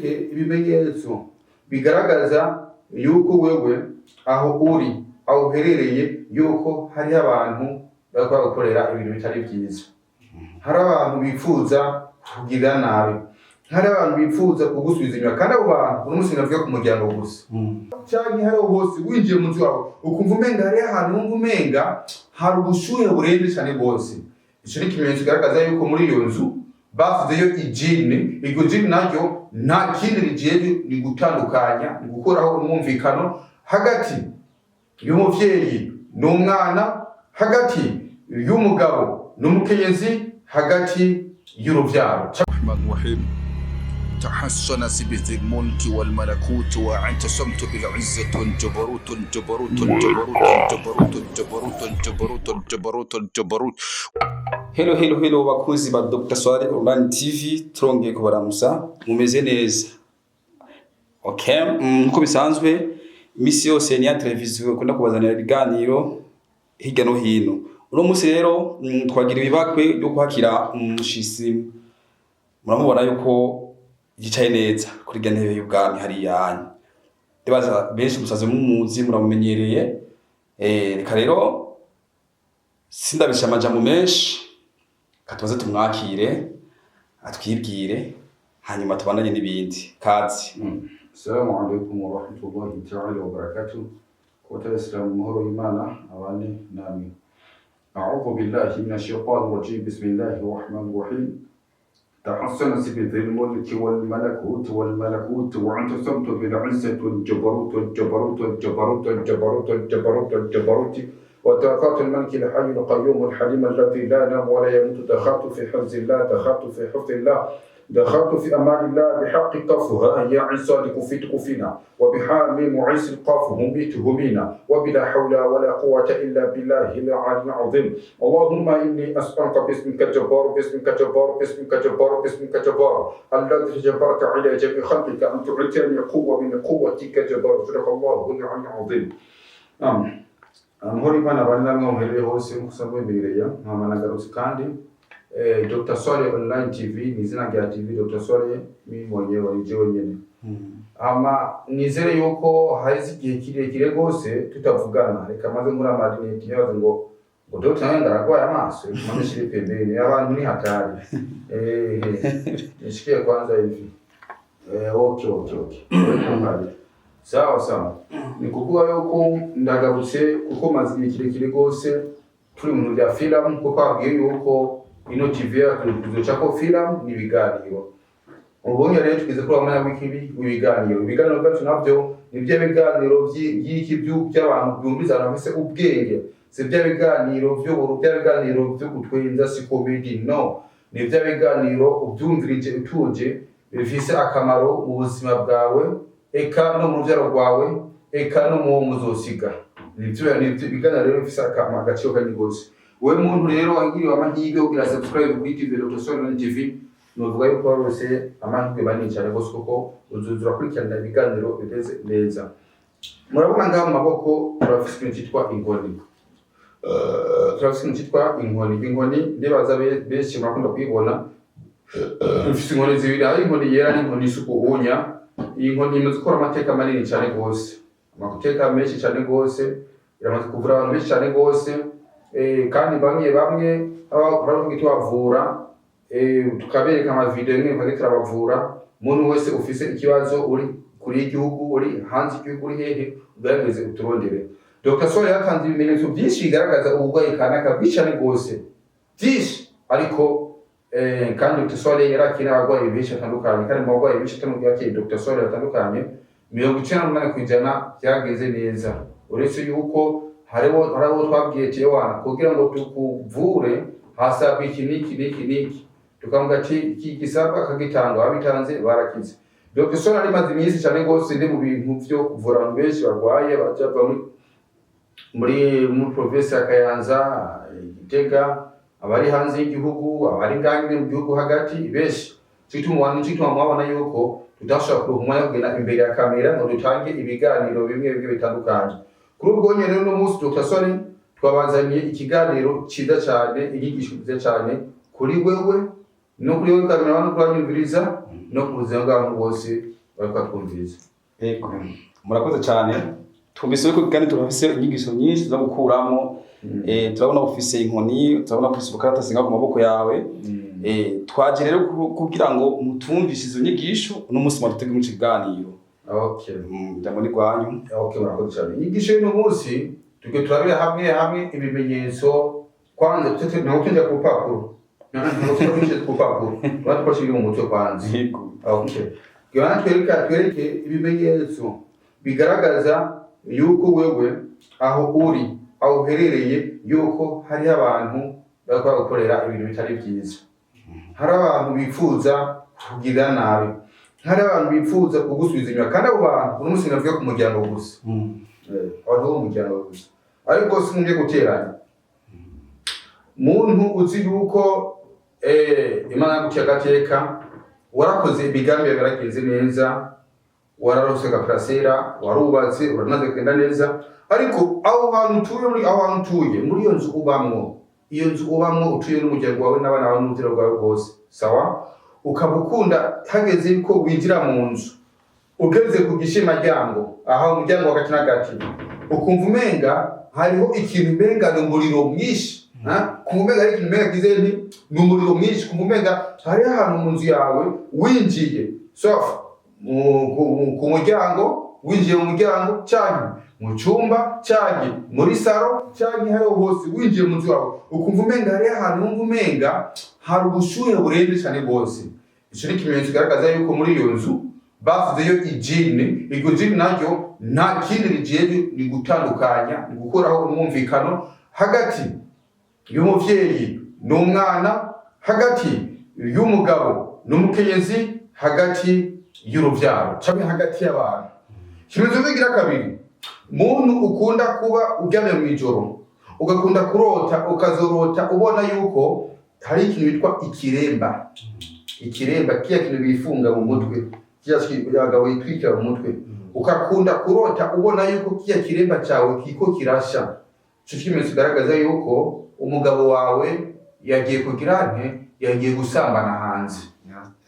Ibimenyetso bigaragaza yuko wewe aho uri, aho uherereye, yuko hariho abantu bariko bagukorera ibintu bitari vyiza, hari abantu bifuza kukugirira nabi, hari abantu bifuza kugusubiza inyuma. Kandi abo bantu uno munsi navuga ku muryango gusa canke hariho hose. Winjiye mu nzu yawe ukumva umenga hariho ahantu wumva umenga hari ubushuhe burenze cane rwose, ico ni ikimenyetso kigaragaza yuko muri iyo nzu basizeyo ijini. Iryo jini naryo nta kindi rijejwe, ni gutandukanya, ni gukuraho umwumvikano hagati y'umuvyeyi n'umwana, hagati y'umugabo n'umukenyezi, hagati y'uruvyaro. الرحمن الرحيم. تحصن بذي الملك والملكوت واعتصمت بالعزة والجبروت الجبروت الجبروت الجبروت الجبروت الجبروت الجبروت الجبروت. Hello, hello, hello, bakunzi ba Dr. Swari Online TV, turongeye kubaramusa. Mumeze neza? Okay, nkuko bisanzwe imisi yose ni ya televiziyo ikunda kubazanira ibiganiro hirya no hino. Uno munsi rero twagira ibibakwe ryo kwakira umushisi. Muramubona yuko yicaye neza kuri irya ntebe y'ubwami hariya hanyu. Ndibaza benshi musaze mumuzi, muramumenyereye. Reka rero sindabisha amajambo menshi, katubaze tumwakire atwibwire, hanyuma tubandanye n'ibindi. Kazi. Assalamu alaikum warahmatullahi ta'ala wabarakatuh. Kuba Isilamu, amahoro y'Imana abane namwe. A'udhu billahi minash shaitani rajim. Bismillahir rahmanir rahim. تحصن بذي الملك والملكوت والملكوت واعتصمت بالعزة والجبروت والجبروت والجبروت والجبروت والجبروت والجبروت وطاقات الملك الحي القيوم الحليم الذي لا ينام ولا يموت. دخلت في حفظ الله، دخلت في حفظ الله، دخلت في أمان الله. بحق كفها يا عصاد كفيت كفينا، وبحاميم عيس القاف هميت همينا، وبلا حول ولا قوة إلا بالله العلي العظيم. اللهم إني أسألك باسمك الجبار، باسمك الجبار، باسمك الجبار، باسمك الجبار الذي جبرت على جميع خلقك، أن تعطيني قوة من قوتك جبار. صدق الله العلي العظيم. نعم. Amahoro Imana abane namwe muherereye hose. Nk'uko usanzwe bimenyereye, nkaba nagarutse kandi. Dr. Swale Online TV ni izina rya TV. Dr. Swale mimi mwenyewe, ni jewe nyene. Ama nizere yuko haheze igihe kirekire rwose tutavugana. Reka maze nkura amarineti, ntibaze ngo Dr. nawe ndaragwaye amaso. Reka maze nshire pembeni, abantu ni hatari. Nishikie kwanza hivi. Okay. Sawa sawa. Ni kuvuga yuko ndagarutse kuko maze igihe kirekire rwose turi mu bintu bya filamu, kuko twabwiye yuko ino TV yacu tuzocako filamu n'ibiganiro. Ubonye rero tugeze kuri wa mwanya w'ikibi w'ibiganiro. Ibiganiro byacu nabyo ni bya biganiro by'iki by'abantu byumviriza, abantu bafise ubwenge. Si bya biganiro vy'uburu, bya biganiro vyo gutwenza, si comedy, no. Ni bya biganiro ubyumvirije utuje, bifise akamaro mu buzima bwawe, eka no mu ruvyaro rwawe, eka no mu muzosiga. Nivyo biganiro rero bifise akamaro, agaciro kanini gose. Wewe muntu rero wagiriwe amahirwe yo kugira subscribe kuri TV Dr. Solomon TV, novuga yuko warose amahirwe manini cyane rwose, kuko uzuza urakurikirana ibiganiro bimeze neza. Murabona ngaha mu maboko turafise ikintu cyitwa inkoni. Turafise ikintu cyitwa inkoni. Inkoni ndibaza benshi murakunda kuyibona. Dufise inkoni zibiri, hari inkoni yera n'inkoni isukuhunya. Iyi nkoni imaze gukora amateka manini cyane rwose, amateka menshi cyane rwose. Iramaze kuvura abantu benshi cyane rwose. Kandi bamwe bamwe baravuga tubavura, tukabereka amavideo imwe twari turabavura. Umuntu wese ufise ikibazo, uri kuri y'igihugu, uri hanze y'igihugu, uri hehe, ugerageze uturondere. Dr. Sole yatanze ibimenyetso byinshi bigaragaza uburwayi kanaka, bwinshi cyane rwose, byinshi. Ariko kandi Dr. Sole yarakira abarwayi benshi batandukanye, kandi mu barwayi benshi batandukanye yakiriye Dr. Sole batandukanye, 98% byageze neza, uretse yuko hariho hari abo twabwiye ati: "Ewana, kugira ngo tukuvure hasabwa iki n'iki n'iki n'iki." Tukavuga ati iki gisabwa, akagitanga, ababitanze barakize. Dr. Sole arimaze iminsi cyane rwose ndi mu bintu vyo kuvura abantu benshi barwaye, baja muri province ya Kayanza, Gitega, abari hanze y'igihugu, abari ngaha nyene mu gihugu hagati, benshi. Nico gituma mwabona yuko tudashobora kuronka umwanya wo kugenda imbere ya kamera ngo dutange ibiganiro bimwe bimwe bitandukanye. Kuri ubwo nyene rero, uno munsi Dr. Sole twabazaniye ikiganiro ciza cyane, inyigisho nziza cyane kuri wewe. No kuri wowe kamera no kuranyumviriza no ku buzima bw'abantu bose bariko batwumviriza. Yego, murakoze cyane. Twumvise yuko kandi turafise inyigisho nyinshi zo gukuramo. Turabona ufise inkoni, turabona ufise ubukaratasi ngaho ku maboko yawe. Twaje rero kugira ngo mutumvishe izo nyigisho uno munsi mwadutege mu kiganiro. Okay. Ijambo ni rwanyu. Okay, murakoze cyane. Inyigisho y'uno munsi tugiye turabira hamwe hamwe ibimenyetso. Kwanza tutete ntabwo tujya ku rupapuro, ntabwo tujya ku rupapuro, tuba ibiri mu mutwe kwanza. Yego. Okay, Yohana twereke ibimenyetso bigaragaza yuko wewe aho uri, aho uherereye, yuko hariho abantu bariko bagukorera ibintu bitari byiza, hari abantu bifuza kukugirira nabi, hari abantu bifuza kugusubiza inyuma. Kandi abo bantu uno munsi navuga ku muryango gusa. Abantu bo mu muryango gusa, ariko si mubyo guteranya. Muntu uzi yuko Imana yaguciye agateka, warakoze imigambi yawe yaragenze neza, wararose agaparasera, warubatse, uramaze kugenda neza, ariko aho hantu utuye, muri aho hantu utuye, muri iyo nzu ubamwo, iyo nzu ubamwo utuye n'umuryango wawe n'abana bawe n'urubyaro rwawe rwose, sawa, ukaba ukunda hageze yuko winjira mu nzu, ugeze ku gishimaryango, aha umuryango hagati na hagati, ukumva umenga hariho ikintu, umenga ni umuriro mwinshi, ha? Kumva umenga hari ikintu umenga kize ni umuriro mwinshi, kumva umenga hariho ahantu mu nzu yawe winjiye, sauf ku muryango, winjiye mu muryango canke mu cyumba canke muri saro canke hariho hose, winjiye mu nzu yawe ukumva umenga hariho ahantu wumva umenga hari ubushuhe burenze cyane rwose. Ico ni ikimenyetso kigaragaza yuko muri iyo nzu basizeyo ijini. Iryo jini naryo nta kindi rijejwe, ni gutandukanya, ni gukuraho umwumvikano hagati y'umuvyeyi n'umwana, hagati y'umugabo n'umukenyezi, hagati y'uruvyaro canke hagati y'abantu. Ikimenyetso kigira kabiri: muntu ukunda kuba uryamye mw'ijoro, ugakunda kurota, ukazorota ubona yuko hari ikintu bitwa ikiremba, ikiremba kiya kintu bifunga mu mutwe, kiya abagabo bitwikira mu mutwe, ukakunda kurota ubona yuko kiya kiremba cyawe kiko kirasha, ico kimenyetso kigaragaza yuko umugabo wawe yagiye kugira nte, yagiye gusambana hanze.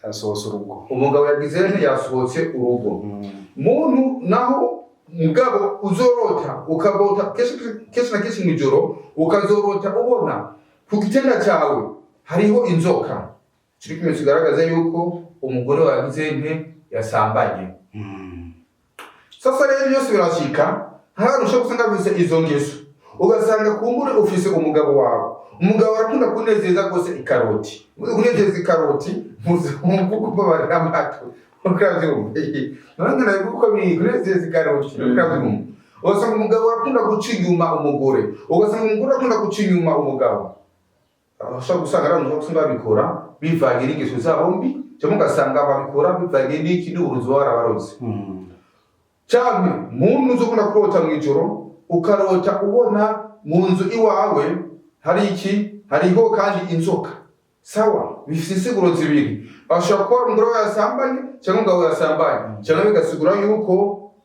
Yasohotse urugo. Umugabo yagize nte, yasohotse urugo. Muntu naho mugabo uzorota, ukabota kenshi na kenshi mw'ijoro, ukazorota ubona ku gitanda cyawe hariho inzoka, ico kimenyetso kigaragaza yuko umugore wawe yagize nte, yasambanye. Sasa rero byose birashika, hari ushobora gusanga afise izo ngeso, ugasanga kumbure ufise umugabo wawe, umugabo arakunda kunezeza rwose ikaroti, kunezeza ikaroti muzi kubabarira amatwi, ukabyumva nange nabivuga uko biri, kunezeza ikaroti, ukabyumva. Ugasanga umugabo arakunda guca inyuma umugore, ugasanga umugore arakunda guca inyuma umugabo. Ushobora gusanga ari abantu usanga babikora bivanye n'ingeso zabo mbi, cyangwa ugasanga babikora bivanye n'iki, n'uburozi baba barabaroze. Canke muntu uzokunda kurota mw'ijoro, ukarota ubona mu nzu iwawe hari iki, hariho kandi inzoka, sawa, bifise insiguro zibiri: ashobora kuba umugore we yasambanye cyangwa umugabo yasambanye, cyangwa bigasigura yuko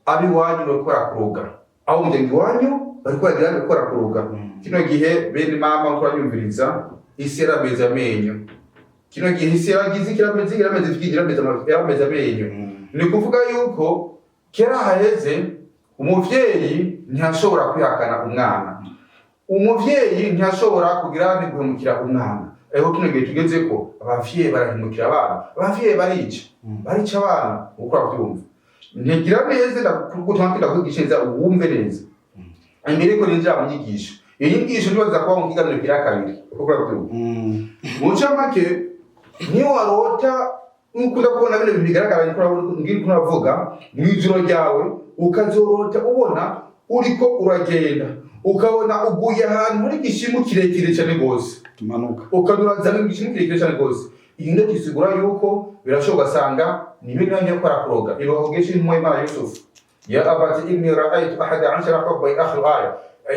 ab'iwanyu bariko barakuroga, abo mu muryango iwanyu bariko baragira, bariko barakuroga. Kino gihe bene mama nko uranyumviriza, isi yarameze amenyo. Kino gihe isi yaragize ikirameze, irameze amenyo. Ni ukuvuga yuko kera haheze umuvyeyi ntiyashobora kwihakana umwana, umuvyeyi ntiyashobora kugira ni guhemukira umwana, ariko kino gihe tugeze ko abavyeyi barahemukira abana, abavyeyi barica abana, uko uravyumva. Ntigira neza, ndakugutanga, ndakwigisha neza wumve neza imbere ko ninjira mu nyigisho. Iyo nyigisho ntibaza kuba mu kiganiro kira kabiri, uko uravyumva. Mu ncamake, niyo warota ukunda kubona bino bintu bigaragara, niko uravuga, mw'ijoro ryawe ukazorota ubona uriko uragenda, ukabona uguye ahantu hari igishimu kirekire cyane rwose, tumanuka, ukanyura mu gishimu kirekire cyane rwose, iyi ndoto isigura yuko birashoboka ugasanga ni ibintu ngiye gukora kuroga. Ibaho bwinshi intumwa y'Imana Yusufu: ya abati inni ra'aytu ahada ashara kawkaban ila akhir aya.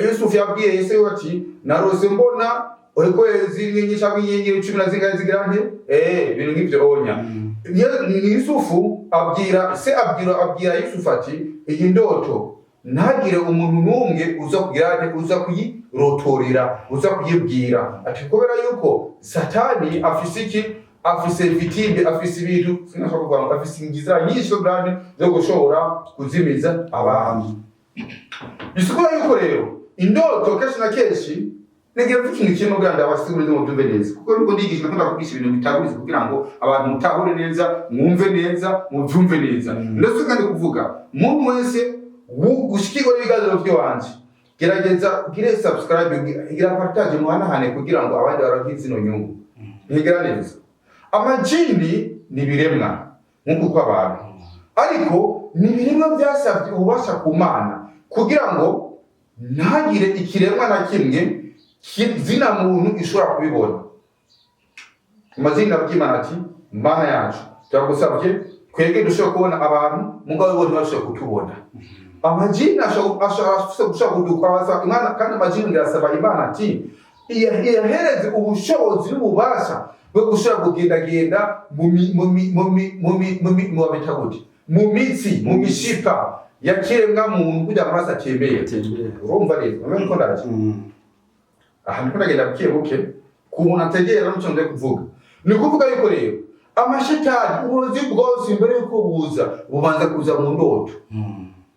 Yusufu yabwiye Yesu ati: narose mbona ukwezi, inyenyeri cyangwa inyenyeri cumi na zingahe zigira nte, ibintu nk'ibyo onya. Yusufu abwira se, abwira Yusufu ati: iyi ndoto ntagire umuntu n'umwe uza kugira nte, uza kuyirotorera, uza kuyibwira, ati kubera yuko Satani afise iki, Afise vitimbi, afise ibintu sinashobora kuvuga ngo afise inzira nyinshi zo grande zo gushobora kuzimiza abantu. Bisigura yuko rero indoto kenshi na kenshi negera mvuga ikintu kimwe kugira ngo abasigurize mu byumve neza, kuko nubwo ndigisha ndakunda kugisha ibintu bitaguritse kugira ngo abantu mutahure neza, mwumve neza, mubyumve neza. Ndetse kandi kuvuga umuntu wese gushikirwa n'ibiganiro by'iwanje, gerageza ugire subscribe, gira partage, muhanahane kugira ngo abandi baronke zino nyungu. Ntigira neza, amajini ni ibiremwa nk'uko uko abantu, ariko ni ibiremwa byasabye ububasha ku Mana kugira ngo ntagire ikiremwa na kimwe zina muntu ishobora kubibona. Amazina abw'Imana ati: "Mana yacu, turagusabye, twebwe dushobora kubona abantu, mugabo bo ntibashobora kutubona." Amajini ashobora kudukwaza Imana, kandi amajini irasaba Imana ati iyahereze ubushobozi n'ububasha bwo gushobora kugendagenda mu mi- mu mi- mu mi- mu mi- mu mi- mu babita gute, mu mitsi, mu mishipa ya kiremwa muntu kugira amaraso atembere. Urumva neza, urumva ko ndaje aha ndiko ndagenda buke buke ku muntu ategera n'icyo ngiye kuvuga. Ni ukuvuga yuko rero amashetani, uburozi bwose, imbere yuko buza bubanza kuza mu ndoto.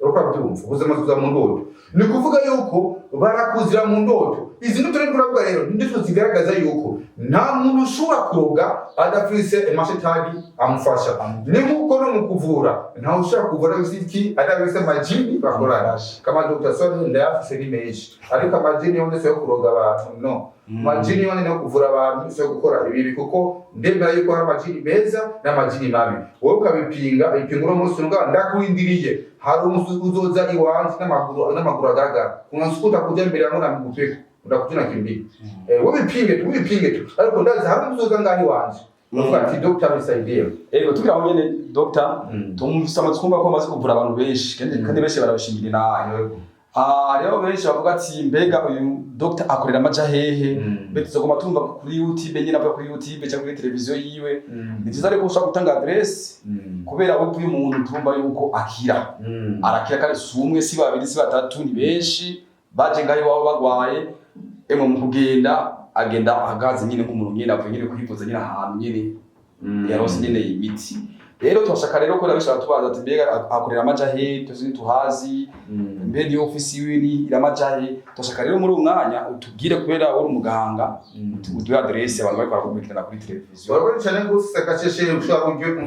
Uriko urabyumva? Ubuzima kuza mu ndoto, ni ukuvuga yuko barakuzira mu ndoto. Izi ndoto rero turavuga rero ni indoto zigaragaza yuko nta muntu ushobora kuroga adafise amashetani amufasha. Ni nkuko no mu kuvura ntawe ushobora kuvura adafise iki, adafise amajini bakorana. Kama Dr. Swali ndayafise ni menshi, ariko amajini yose yo kuroga abantu, no amajini yone yo kuvura abantu, si yo gukora ibibi, kuko ndemera yuko hari amajini meza n'amajini mabi. Wowe ukabipinga ibipinga uno munsi, unga ndakurindiriye, hari umunsi uzoza iwanje n'amaguru agaragara, unasukuta kuja imbere yangu na mgupeko utakuja nakimbia. Wowe bipinge tu, wipinge tu, ariko ndazi hari umunsi uzoza ngaho iwanje uvuga ati: "Dr. nisaidie." Ego, tugira aho nyene, Dr. Tumufise amatsiko kumva ko amaze kuvura abantu benshi kandi benshi barabashingira inahe. Ah, rero benshi bavuga ati: "Mbega uyu Dr akorera amaja hehe?" Mbe tuzoguma tumva kuri YouTube nyine, avuga kuri YouTube cyangwa kuri televiziyo yiwe? Ni vyiza ariko ushobora gutanga adresse, kubera we uyu muntu turumva yuko akira, arakira, kandi si umwe, si babiri, si batatu, ni benshi baje ngaho iwabo bagwaye. Emwe, mu kugenda agenda ahagaze nyine nk'umuntu nyine avuye nyine kwivuza nyine ahantu nyine yaronse nyine imiti. Rero turashaka rero ko benshi baratubaza ati: "Mbega akorera amaja he? Tuzi ntituhazi. Mbe niyo ofisi yiwe ni iramaja he?" Turashaka rero muri uwo mwanya utubwire, kubera uri umuganga, uduhe adresse abantu bariko barakurikirana kuri televiziyo. Urakoze cyane rwose.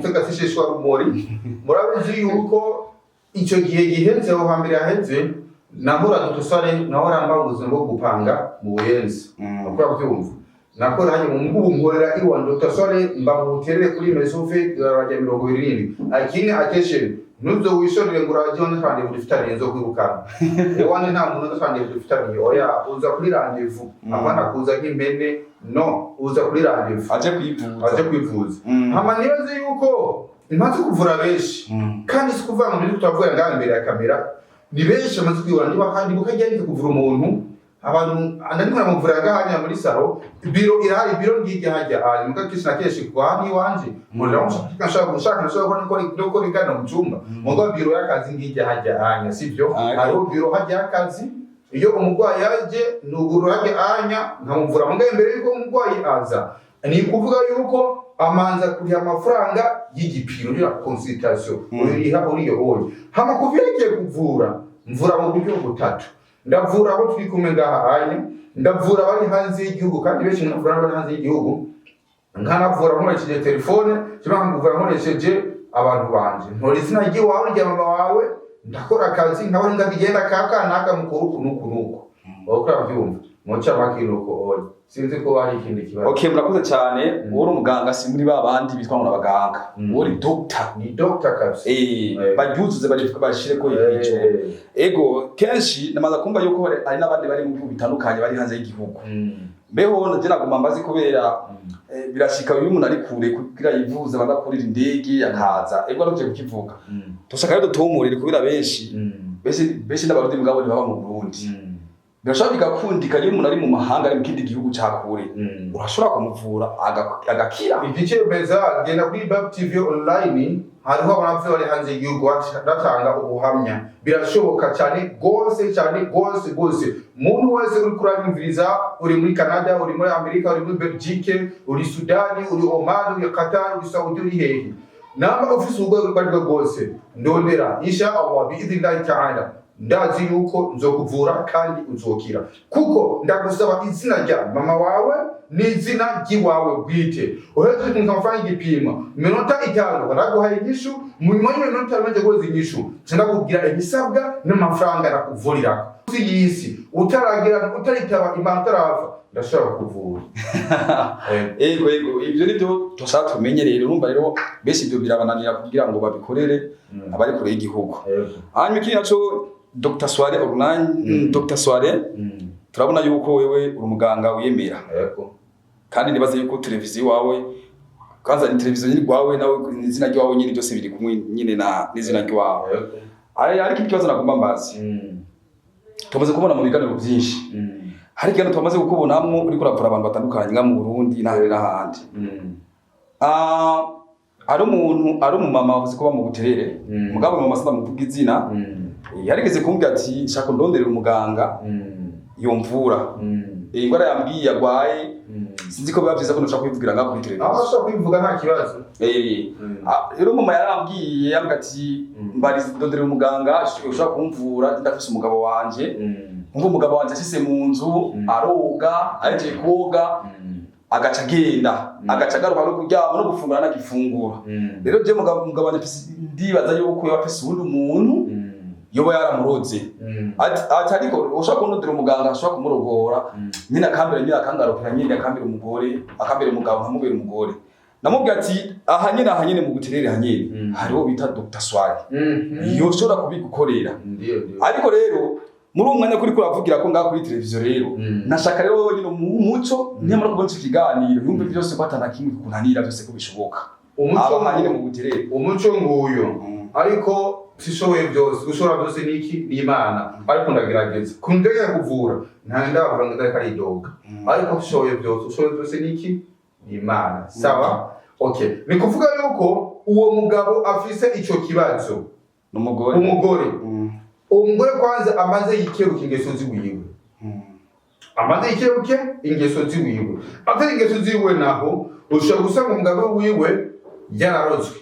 Sakasheshwa rumori, murabizi yuko icyo gihe gihenze, aho hambere haheze, nahora dutusare, nahora mba ubuzima bwo gupanga mu Buyenzi. Uko byumva, nakora hanye mu ngubu nkorera iwa Dr. Sore, mba mu Buterere kuri Mesofe rajya 27. Akini attention, ntuzo wishorere ngo uraje on rendez-vous dufitaniye zo kwirukana iwane. Nta muntu uza rendez-vous dufitaniye, oya, uza kuri rendez-vous. Apana kuza nk'impene, no uza kuri rendez-vous. Aje kwivuza. Aje kwivuza. Hama nibaze yuko imaze kuvura benshi, kandi si kuvuga ngo ndiko turavuga ngaha imbere ya kamera, ni benshi bamaze kwibona. Niba kandi bukajya yize kuvura umuntu, abantu ndiko namuvura ngaha muri salon, biro irahari, biro ngirya hajya hanyuma kenshi na kenshi kwa hano iwanje murira nshaka nshaka nshaka nshaka gukora no gukora igana mu cyumba, mugo biro y'akazi ngirya hajya hanya, sivyo? Hariho biro hajya y'akazi, iyo umurwayi yaje nugurura hajya anya nkamuvura. Muga imbere yuko umurwayi aza, ni kuvuga yuko amanza kuriha amafaranga y'igipimo ya consultation. Uriha uriyo hoye. Hama kuvyerekeye kuvura, mvura mu buryo butatu: ndavura abo turi kumwe ngaha anya, ndavura abari hanze y'igihugu, kandi benshi ndavura n'abari hanze y'igihugu, nkanavura nkoresheje telefone cyangwa nkavura nkoresheje abantu banje. Ntora izina ry'iwawe, rya mama wawe, ndakora akazi nkabona ngabigenda kaka naka mukuru uku nuku nuku. Wowe urabyumva mu ncamake nuko oya, sinzi ko hari ikindi kibazo. Okay, murakoze cyane. Wowe uri umuganga, si muri ba bandi bitwa ngo n'abaganga. Wowe uri doctor. Ni doctor kabisa. Baryuzuze, bashire ko ico. Ego, kenshi namaze kumva yuko hari n'abandi bari mu bihugu bitandukanye, bari hanze y'igihugu. Mbeho nje naguma mbazi kubera birashika iyo umuntu ari kure kugira yivuze badakurira indege akaza. Ego, aruje kukivuga. Dushaka rero dutumurire kubera benshi benshi benshi n'Abarundi mugabo ntibaba mu Burundi. Birashobora bigakundika iyo umuntu ari mu mahanga, ari mu kindi gihugu ca kure, urashobora kumuvura agakira? Igicemeza, genda kuri Bab TV Online. Hariho abavyeyi bari hanze y'igihugu batanga ubuhamya. Birashoboka cyane gose, cyane gose gose. Muntu wese uri kuranyumviriza, uri muri Canada, uri muri Amerika, uri muri Belgique, uri Sudani, uri Oman, uri Qatar, uri Saudi, uri hehe, namba ufise uburwayi ubwo aribwo bwose, ndondera, insha Allah biidhnillahi taala, ndazi yuko nzokuvura kandi uzokira, kuko ndagusaba izina rya mama wawe n'izina ry'iwawe bwite. Uhejeje kumva amafaranga, igipimo iminota 5 baraguhaye inyishu. Mu nyuma y'iminota 5 maze guheza inyishu, nca ndakubwira ibisabwa n'amafaranga nakuvurirako. Y'isi utaragira, utaritaba Imana, utarapfa, ndashobora kukuvura. Ego, ibyo nibyo dushaka tumenye rero. Urumva rero, benshi ibyo birabananira kugira ngo babikorere abari kure y'igihugu. Hanyuma ikindi naco, Dr Sware Online, Dr Sware, turabona yuko wewe uri umuganga wiyemera, kandi nibaze yuko televiziyo iwawe, kwanza ni televiziyo nyine rwawe, nawe izina ryawe nyine, byose biri kumwe nyine na n'izina ryawe. Ariko ikibazo nagomba mbazi, tumaze kubona mu biganiro byinshi, hari ikiganiro tumaze kukubonamwo uriko uravura abantu batandukanye nka mu Burundi n'ahandi n'ahandi. Ari umuntu, ari umumama wavuze ko mu Buterere, mugabo mama sida muvuga izina, yarigeze kumbwira ati: "Shaka ndonderera umuganga yomvura ingwara yambwiye agwaye." Sinzi ko biba byiza ko ntushaka kubivugira ngaho kuri televiziyo. Aho ashobora kubivuga, nta kibazo. Rero mama yarambwiye, yambwiye ati: "Mbariza, ndonderera umuganga ushobora kumvura, ndafise umugabo wanje." Umva, umugabo wanje ashyize mu nzu, aroga, ahejeje koga agaca agenda, agaca agaruka no kuryama no gufungura nagifungura. Rero je mugabo wanje ndibaza yuko yoba afise uwundi muntu yoba yaramuroze. Ati ariko ushobora kundondera umuganga ashobora kumurogora nyine, akambera nyine, akangarukira nyine, akambera umugore, akambera umugabo, nkamubera umugore. Namubwira ati: Aha nyine mu Buterere, aha nyine hariho bita Dr Swari, yoshobora kubigukorera." Ndiyo. Ariko rero muri uwo mwanya kuri kuravugira ko ngaha kuri televiziyo rero, nashaka rero wowe nyine umuhe umuco, nyamara kubona ico kiganiro yumve byose ko atana kimwe kunanira, byose ko bishoboka. Umuco aba nyine mu Buterere. Umuco nguyu. Ariko sishoboye byose, ushobora byose ni iki? Ni Imana. Ariko ndagerageza kundegera kuvura, nta ndavura ngo ndareka aridoga. Ariko sishoboye byose, ushoboye byose ni iki? Ni Imana. Sawa, okay. Ni kuvuga yuko uwo mugabo afise ico kibazo, n'umugore. Umugore, uwo mugore kwanza amaze yikebuka ingeso ziwiwe. Amaze yikebuke ingeso ziwiwe. Atari ingeso ziwiwe naho, ushobora gusanga umugabo wiwe yararozwe,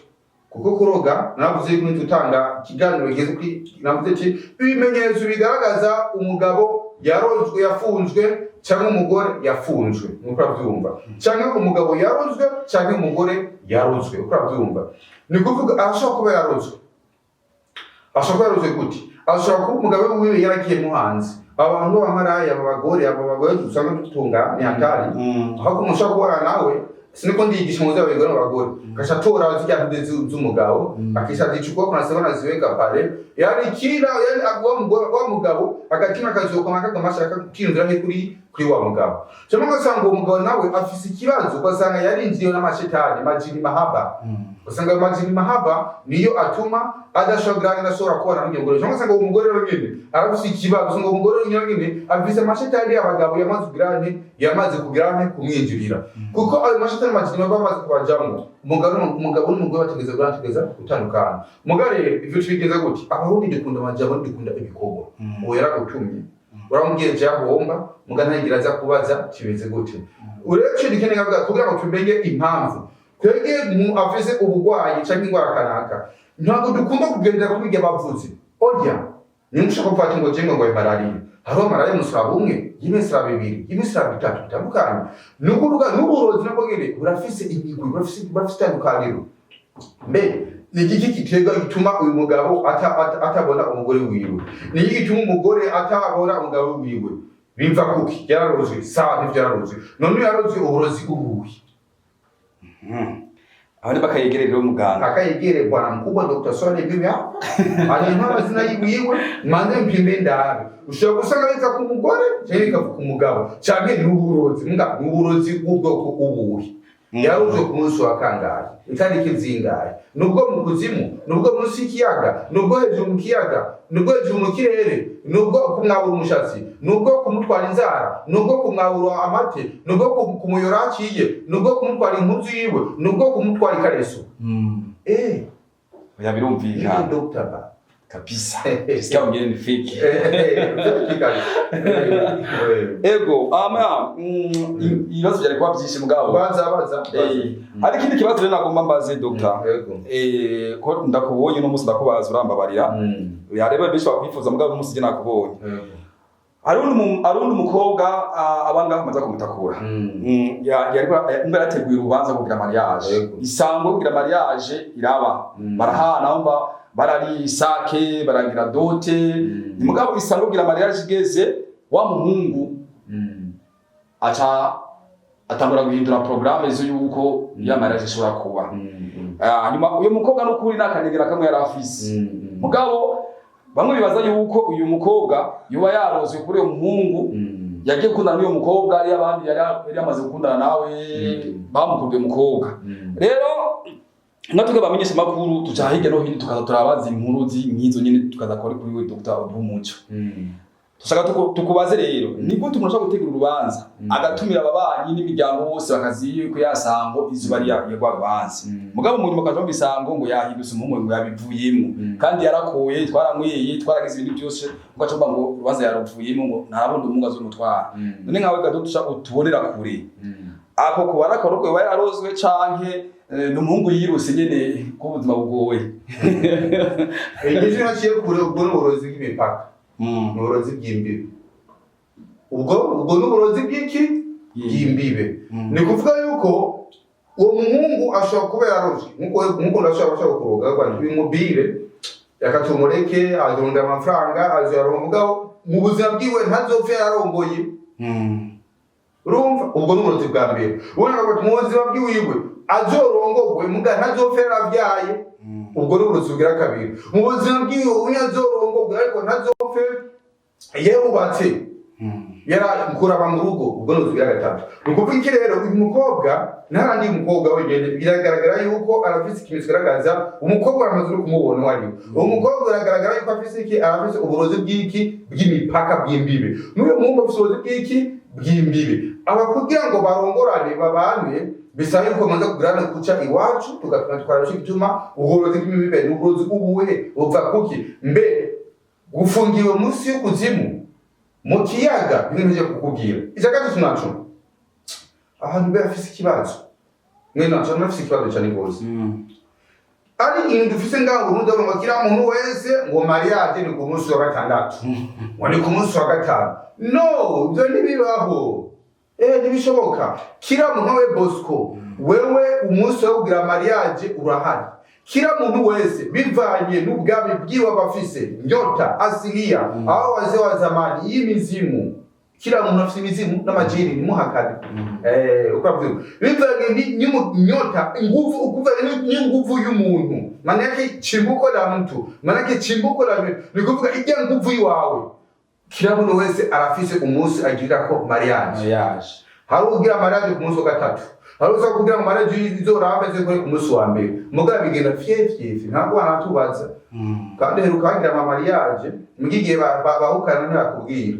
kuko kuroga navuze yuko tutanga ikiganiro kigeze kuri, navuze ati ibimenyetso bigaragaza umugabo yarozwe, yafunzwe, cyangwa umugore yafunzwe, nuko urabyumva, cyangwa umugabo yarozwe cyangwa umugore yarozwe, uko urabyumva. Ni kuvuga arashobora kuba yarozwe. Ashobora kuba yarozwe gute? Ashobora kuba umugabo wiwe yaragiye mu hanze, abantu b'abamaraya, aba bagore, aba bagore dusanga dutunga ni hatari. Aho umuntu kubona nawe, siniko ndiyigisha muzi abagore n'abagore, kasha tora zirya ntude z'umugabo, akisha zichukua, kuna sema naziweka pale, yani kila, yani wa mugabo, wa mugabo agatima kazokoma kagama ashaka kwiyumvira nke kuri wa mugabo, cyangwa ugasanga uwo mugabo nawe afise ikibazo, ugasanga yarinjiye n'amashetani, majini mahaba. Ugasanga ayo majini mahaba niyo atuma adashobora, adashobora kubana n'uwo mugore, cyangwa ugasanga uwo mugore rero nyene arafise ikibazo, usanga uwo mugore rero nyene afise amashetani y'abagabo yamaze kugira nte, yamaze kugira nte, kumwinjirira, kuko ayo mashetani, majini baba bamaze kubajamwo, umugabo n'umugore bategeza bategeza gutandukana. Mugabo rero ivyo tubigeza gute? Abarundi dukunda amajambo, dukunda ibikorwa. Uwo yaragutumye, uramubwiye jahomba, muga ntagira aza kubaza kimeze gute. Uretse dukeneye kugira ngo tumenye impamvu twebwe mu afise ubugwayi canke ingwara kanaka, ntabwo dukunda kugendera kuri ibyo bavuze. Oya, niba ushaka kuvuga ati ngo jengo ngo malariya, hariho malariya y'umusaraba umwe, y'imisaraba ibiri, y'imisaraba itatu bitandukanye. Ni ukuvuga n'uburozi nabwo nyene burafise imigwi, burafise itandukaniro. Mbe ni igiki giterwa gituma uyu mugabo atabona umugore wiwe? Ni igiki gituma umugore atabona umugabo wiwe? Biva kuki? Yararozwe? Sawa, nivyo, yararozwe. None yararozwe uburozi ubuhe? Aho ni bakayegere rero muganga. Akayegere bwana mkubwa Dr. Swale, mimi hapa alimpa amazina yiwiwe, manze mpime ndabe. Ushobora gusanga biva ku mugore cyangwa bikava ku mugabo, canke n'uburozi mbwa n'uburozi bw'ubwoko ubuhe? Yaruzwe ku munsi wa kangahe, itariki zingahe? Nubwo mu kuzimu, nubwo munsi y'ikiyaga, nubwo hejuru mu kiyaga, nubwo hejuru mu kirere, nubwo kumwabura umushatsi, nubwo kumutwara inzara, nubwo kumwabura amate, nubwo kumuyora aciye, nubwo kumutwara impuzu yiwe, nubwo kumutwara ikareso. Oya, birumvikana. Ni Dr. Ba. Kabisa, sikia wengine ni fake. Birumvikana. Ego ama ibibazo byari kuba byinshi mugabo. Baza, baza. Hari ikindi kibazo rero nagomba mbaze, Dr. Yego. Ko ndakubonye uno munsi, ndakubaza, urambabarira. Yareba benshi bakwifuza, mugabo uno munsi je nakubonye. Hari undi mukobwa, abangaha amaze kumutakura. Yariko yarateguye urubanza kugira mariage. Isango yo kugira mariage iraba. Barahana, umva, barari isake, baragira dot. Mugabo isango kugira mariage igeze, wa muhungu aca atangura guhindura programme zo yuko ya mariage ishobora kuba. Hanyuma uyu mukobwa n'ukuri n'akanegera kamwe yari afise. Mugabo bamwe bibaza yuko uyu mukobwa yoba yarozwe kuri uyu muhungu yagiye gukundana n'uyu mukobwa, ari abandi yari yamaze gukundana nawe bamukundiye umukobwa. Rero natwe bamenyesha makuru tuca hirya no hino, tukaza turabaza inkuru nk'izo nyine, tukaza kuri we Dr. Umuco. Tushaka tukubaze rero, ni gute umuntu ashobora gutegura urubanza, agatumira ababanyi n'imiryango bose bakazi yuko yasango izuba ari ya rwa rubanza, mugabo mu nyuma ukaja mu bisango ngo yahindutse umuhungu, ngo yabivuyemo, kandi yarakoye, twaranyweye, twaragize ibintu byose, ugaca uvuga ngo urubanza yaruvuyemo, ngo ntarabona umuhungu azomutwara? None nkawe gado tuca utubonera kure, ako kuba ari yoba yararozwe canke ni umuhungu yiruse nyene ko ubuzima bugoye? Igeze naciye kure, ubwo ni uburozi bw'imipaka. Ni uburozi bw'imbibe. Ubwo ni uburozi bw'iki? Bw'imbibe. Ni kuvuga yuko uwo muhungu ashobora kuba yarozwe nkuko ndashobora kuroga ngo uyu mubire yakatumureke azarondera amafaranga, azoyaronka, mugabo mu buzima bwiwe ntazopfa yarongoye. Urumva, ubwo ni uburozi bwa mbere. Ubona ko mu buzima bwiwiwe azorongogwe, muga ntazopfa yaravyaye. Ubwo ni uburozi bugira kabiri. Mu buzima bwiwe uyu azorongogwe, ariko ntazopfe yarubatse, yara kuraba mu rugo. Ubwo ni uburozi bugira gatatu. Ni ukuvuga iki rero? Uyu mukobwa ntarandi mukobwa wenyine, biragaragara yuko arafise ikintu kigaragaza umukobwa, aramaze no kumubona uwo ari we. Uwo mukobwa biragaragara yuko afise iki? Arafise uburozi bw'iki? Bw'imipaka, bw'imbibe. N'uyu muhungu afise uburozi bw'iki? Bw'imbibe. Aba kugira ngo barongorane, babane, bisaba yuko bamaze kugirana kuca iwacu, tugapima, tukaraba ico gituma ubwo burozi bw'imbibe. Ni uburozi ubuhe? Buva kuki? Mbe gufungiwe munsi y'ukuzimu, mu kiyaga? Bimwe nje kukubwira. Icya gatatu naco, ahantu be afise ikibazo, mwe naco nafise ikibazo cyane rwose. Ari ibintu dufise ngaho Burundi, ngo kila muntu wese ngo mariage ni ku munsi wa gatandatu, ngo ni ku munsi wa gatanu. No, ibyo ntibibaho, ntibishoboka. Kila muntu we, Bosco, wewe umunsi wo kugira mariage urahari. Kila muntu wese bivanye n'ubwami bwiwe aba afise nyota asilia, aho wazee wa zamani y'imizimu. Kila muntu afise imizimu n'amajini, nimuhakane. Ukavuga bivanye nyota, nguvu, ukuvanye n'inguvu y'umuntu, maana yake chimbuko la mtu, maana yake chimbuko la mtu, ni kuvuga ijya nguvu iwawe. Kila muntu wese arafise umunsi agirako mariage. Mariage. Hari ugira mariage ku munsi wa gatatu, hari uza kugira ngo mariage izorambe zikore ku munsi wa mbere, mugabo bigenda fye fye fye, ntabwo banatubaza. Kandi heruka hagira ama mariage mugiye bahukana, ntibakubwira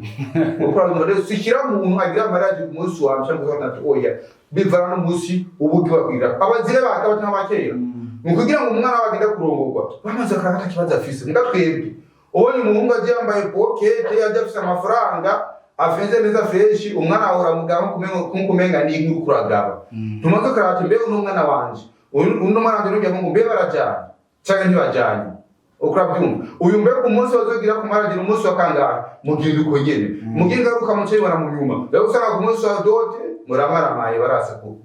ukora ngo rero sikira muntu agira mariage ku munsi wa mbere cyangwa wa gatatu. Oya, bivana n'umunsi ubugi bakwira abazire bakaba cyangwa abakera ni ukugira ngo umwana we agende kurongorwa bamaze akaraba ata kibazo afise. Muga twebwe ubonye umuhungu agiye yambaye pokete, agiye afise amafaranga, afeze neza, fresh, umwana wawe uramugaba nkukumenga ni inkuru kuragaba. Tumaze ukaraba ati mbega uno mwana wanje, uno mwana wanje n'ujya ngo mbe barajyanye canke ntibajyanye? Ukurabyumva, uyu mbega umunsi bazogira ku maragira umunsi wa kangahe? Mugenda uko nyene, mugira ingaruka muce bibona mu nyuma, rero usanga ku munsi wa dot muramaramaye barase ku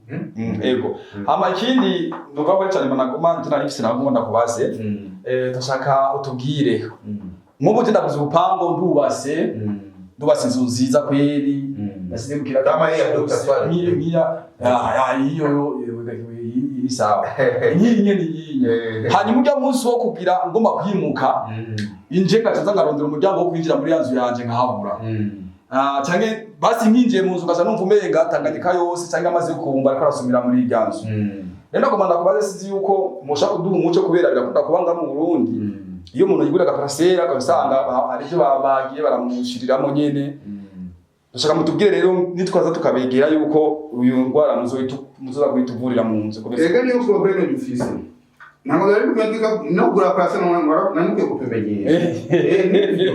Ego, hama ikindi nuvuga ko cyane naguma nari mfise, naguma ndakubaze. Ndashaka utubwire, nk'ubu je ndaguze urupango, ndubase inzu nziza kweri, ndasize mukira Kama hii ya Dr. Swale. Nkiya ya iyo yo iri sawa, nk'iyi nyene iyi. Hanyuma ujya munsi wo kugira ngomba kwimuka, inje ngaca nza nkarondera umuryango wo kwinjira muri ya nzu yanje nkahabura. Canke basi nkinjiye mu nzu ngaca numva umenga Tanganyika yose canke amazi yo kumva ariko arasumira muri irya nzu. Rero ndagomba ndakubaze, sizi yuko mushaka kuduha umuco, kubera birakunda kuba nga mu Burundi, iyo umuntu yigura agaparasera akabisanga hari ivyo bagiye baramushiriramo nyene. Ndashaka mutubwire rero, nitwaza tukabegera yuko uyu ngwara muzoza guhita uvurira mu nzu kubera Ega niyo problème dufise. Ntabwo byari bikwiye no kugura parasera, nari mukwiye kubimenyesha. Nibyo,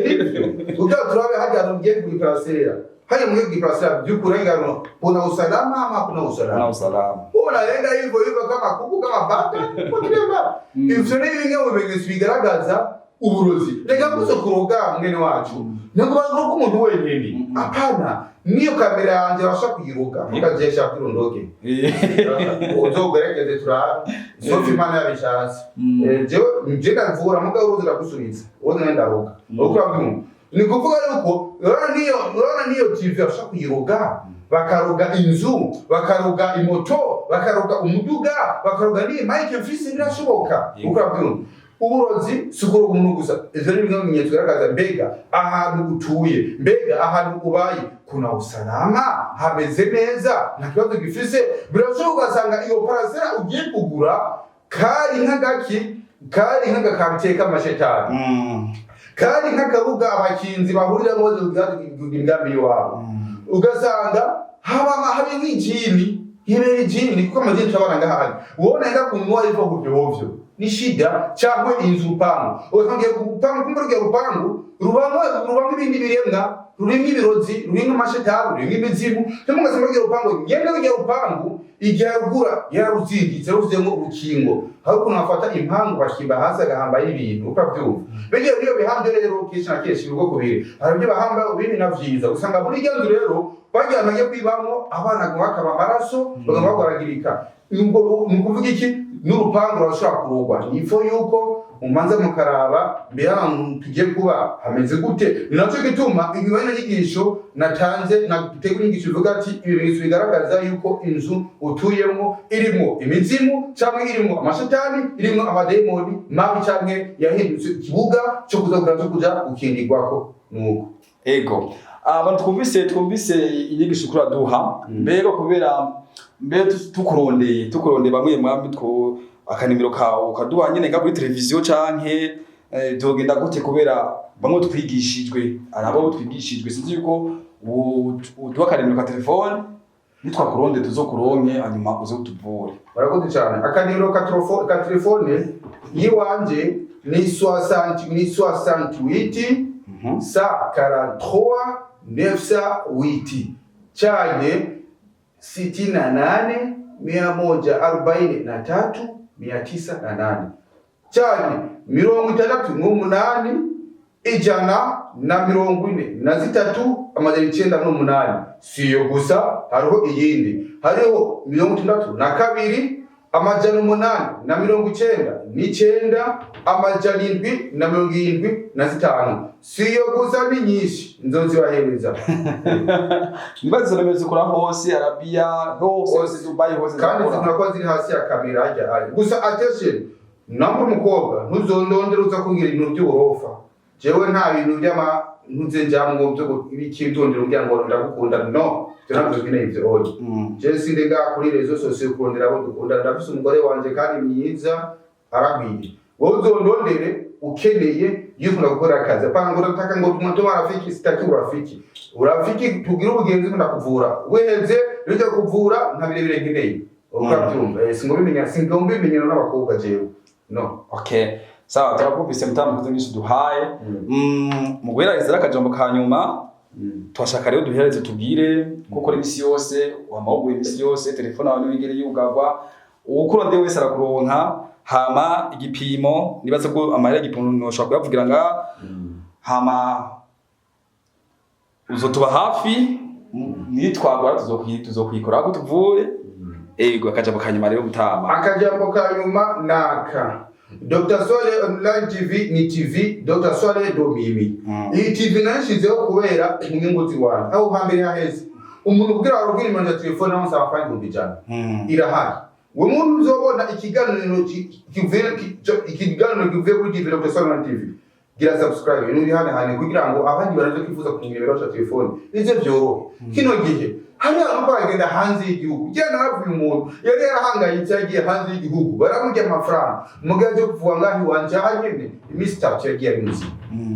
nibyo, kugira turabe hajya hantu mugiye kugura parasera, hajya mugiye kugura parasera by'ukuri ngano kuna usalama ama kuna usalama? Na usalama. Unaenda hivyo hivyo kama kuku, kama bata kutiremba. Ivyo ni bimwe mu bimenyetso bigaragaza uburozi. Reka kuzo kuroga, mwene wacu, ntabwo baroga umuntu wenyine, hapana. Niyo kamera yanjye babasha kuyiroga mukajesha kwirundoke. Uzogerageze turabe sofi Imana yabishatse. Jewe nje ndavura, mugabo uruzi ndagusubiza, uruzi nawe ndaroga, uriko urabyumva. Ni kuvuga yuko urabona niyo TV bashobora kuyiroga, bakaroga inzu, bakaroga imoto, bakaroga umuduga, bakaroga n'iyi mike mfise, birashoboka. Uriko urabyumva, uburozi si ukuroga umuntu gusa. Ivyo ni bimwe mu bimenyetso bigaragaza mbega ahantu utuye, mbega ahantu ubaye kuna usalama, hameze neza, nta kibazo gifise. Birashoboka ugasanga iyo parasera ugiye kugura kari nk'agaki, kari nk'agakartier k'amashetani, kari nk'akabuga abakinzi bahuriramo baje imigambi y'iwabo, ugasanga haba habe nk'ijini, hibera ijini, kuko amajini turabona ngahari. Wowe unaenda kununua hivyo hovyo hovyo ni shida. Cyangwa inzu, urupangu, ugasanga ugiye ku rupangu, kumbe rugiye rupangu rubamwo ibindi biremwa, rurimo ibirozi, rurimo amashetani, rurimo imizimu, cyangwa ugasanga rugiye rupangu ngende rugiye rupangu igihe rugura yararuzingitse, ruzemo urukingo. Hari ukuntu bafata impangu bakimba hasi agahambayo ibintu, ukabyumva bigiye muri iyo bihambyo. Rero kenshi na kenshi ubwoko bubiri, hari ibyo bahamba bibi na vyiza. Usanga muri iryo nzu rero bagira bagiye kwibamwo abana ngo bakaba amaraso, bagomba bagwaragirika. Ubwo ni ukuvuga iki? N'urupangu rurashobora kurugwa. Nifo yuko mumanza mukaraba mbere ahantu tugiye kuba hameze gute. Ni nacyo gituma inyuma y'ino nyigisho natanze nategura inyigisho ivuga ati ibimenyetso bigaragaza yuko inzu utuyemo irimo imizimu cyangwa irimo amashetani, irimo amadayimoni mabi, cyangwa yahindutse ikibuga cyo kuza cyo kuja gukindirwako nuko. Ego, abantu twumvise inyigisho kuri aduha. Mbega kubera mbe tukurondeye bamwe mwambi two akanimero kawe ukaduha nyene nga kuri televiziyo canke tugenda gute? Kubera bamwe twigishijwe, arabo twigishijwe, sinzi yuko uduha akanimero ka telefone, nitwakuronde tuzokuronke, hanyuma uze utuvure. Barakoze cyane. Akanimero ka telefone yiwanje ni 60, ni 68 143 908 cyane 68 143 908 cyane 68 143 908. Si iyo gusa, hariho iyindi, hariho 62 899 775. Si iyo gusa, ni nyinshi, nzozibahereza. Nibazo nomero zikora hose, Arabia hose, hose Dubai hose. Kandi zikora. Zikunda kuba ziri hasi ya kamera hajya hajya. Gusa attention, namba umukobwa ntuzondondere uza kumbwira ibintu by'uburofa. Jewe nta bintu by'ama ntuze njamwo byo ibikindondera umbwira ngo ndagukunda, no, ivyo ntabwo nkeneye ivyo, oya. Jewe sindega kuri réseaux sociaux kurondera abo dukunda, ndafise umugore wanje kandi mwiza, aragwiye. Wowe uzondondere ukeneye yikunda gukora akazi, apana ngo nataka ngo tumutume rafiki. Sitaki urafiki. Urafiki tugire ubugenzi, ndakuvura weheze rero kuvura, nta birebire nkeneye, ukabyumva. Singomba singomba ibimenyero n'abakobwa jewe, no. Okay, sawa, turakumvise mutamu nyinshi duhaye. Mu guheraheza rero, akajambo ka nyuma twashaka rero duhereze, tubwire kuko ukora imisi yose, wamahugura imisi yose, telefone yawe ntiwigere yugarwa, uwukurondeye wese arakuronka. Hama igipimo, nibaza ko amahera y'igipimo ntushobora kuyavugira nga hama uzotuba hafi nitwagwara tuzokwikora ko tuvure. Ego, akajambo ka nyuma rero gutama. Akajambo ka nyuma naka: Dr. Swale Online TV ni TV Dr. Swale Domimi. Iyi TV nayishizeho kubera inyungu ziwanjye. Aho hambere haheze umuntu kugira ngo nimero ya telefone aho nsaba amafaranga 100,000. Irahari. We muntu uzobona ikiganiro ikiganiro kivuye kuri TV Dr. Swale Online TV, gira subscribe ibintu biri hane hane kugira ngo abandi baraje kwifuza kumenya nimero ya telefone ivyo byorohe. Kino gihe hari abantu bagenda hanze y'igihugu. Genda naravuye, umuntu yari yarahangayitse yagiye hanze y'igihugu, baramurya amafaranga, mugabo aje kuvuga ngaho iwanje aha nyene, iminsi 3 yagiye ari muzima.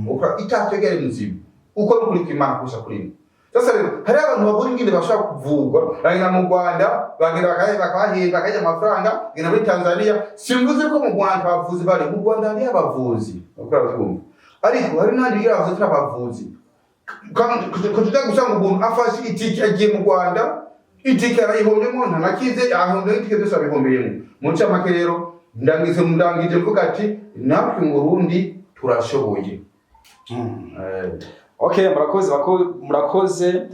Ukora itatu yagiye ari muzima, uko nukuri kw'Imana kurusha kuri mwe. Sasa rero hari abantu babura ingene bashobora kuvurwa, bagenda mu Rwanda, bagenda bakabahemba, bakajya amafaranga, bagenda muri Tanzania. Simvuze ko mu Rwanda abavuzi bari, mu Rwanda hariyo abavuzi bakora, babyumva, ariko hari n'abandi bigira abavuzi atari abavuzi. Kuja gusanga umuntu afashe itike agiye mu Rwanda, itike arayihombyemo, ntanakize, ahombye itike, byose abihombeyemo. Mu ncamake rero ndangize, ndangije mvuga ati natwe mu Burundi turashoboye. Okay, murakoze, murakoze.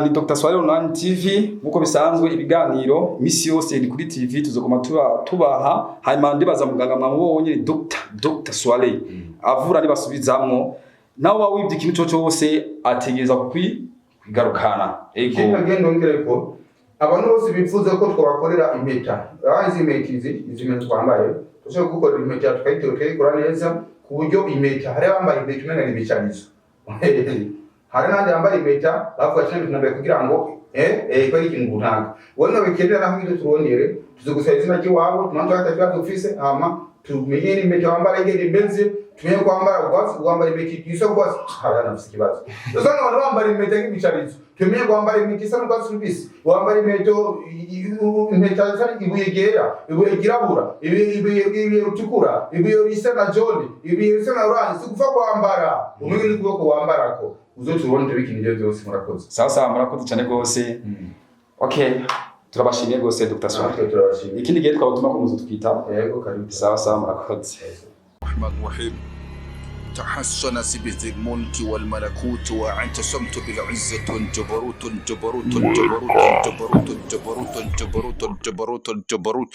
Ni Dr. Swale Online TV, nkuko bisanzwe ibiganiro misi yose ni kuri TV tuzokoma tubaha. Hanyuma ndibaza muganga mwamubonye, ni Dr. Swale, avura nibasubizamwo, nawe waba wibye ikintu cyo cyose ategereza kukwigarukana. Ego. Ikindi nagenda nongere ko abantu bose bifuza ko twabakorera impeta, izi impeta, izi impeta twambaye, dushobora gukorera impeta tukayitera, tukayikora neza ku buryo impeta, hari abambaye impeta umenga ni ibicarizo, hari n'abandi bambaye impeta bavuga ati impeta nambaye kugira ngo ko ari ikintu runaka. Wowe nabikenera naho ngibyo turondere, tuzogusaba izina ry'iwawe, tumanze hata kibazo ufise, hama tumenye n'impeta wambara ingene imeze, tumenye ko wambara urwatsi, wambara impeta isa urwatsi, hari hano ufise ikibazo. Usanga abantu bambara impeta nk'ibicarizo. Tumenye ko wambara impeta isa n'urwatsi rubisi, wambara impeta isa ibuye ryera, ibuye ryirabura, ibuye ritukura, ibuye risa na jaune, ibuye risa na orange. Si gupfa kwambara, umenye n'ukuboko wambarako. Uzotubone tubikina ibyo byose. Murakoze. Sawa sawa, murakoze cyane rwose. Okay, turabashimiye rwose, Dr. Swale. Natwe turabashimiye. Ikindi gihe twabatuma ko muzotwita. Yego, karibu. Sawa sawa, murakoze. الرحمن الرحيم. تحصن بذي الملك والملكوت واعتصمت بالعزة والجبروت الجبروت الجبروت الجبروت الجبروت الجبروت الجبروت الجبروت.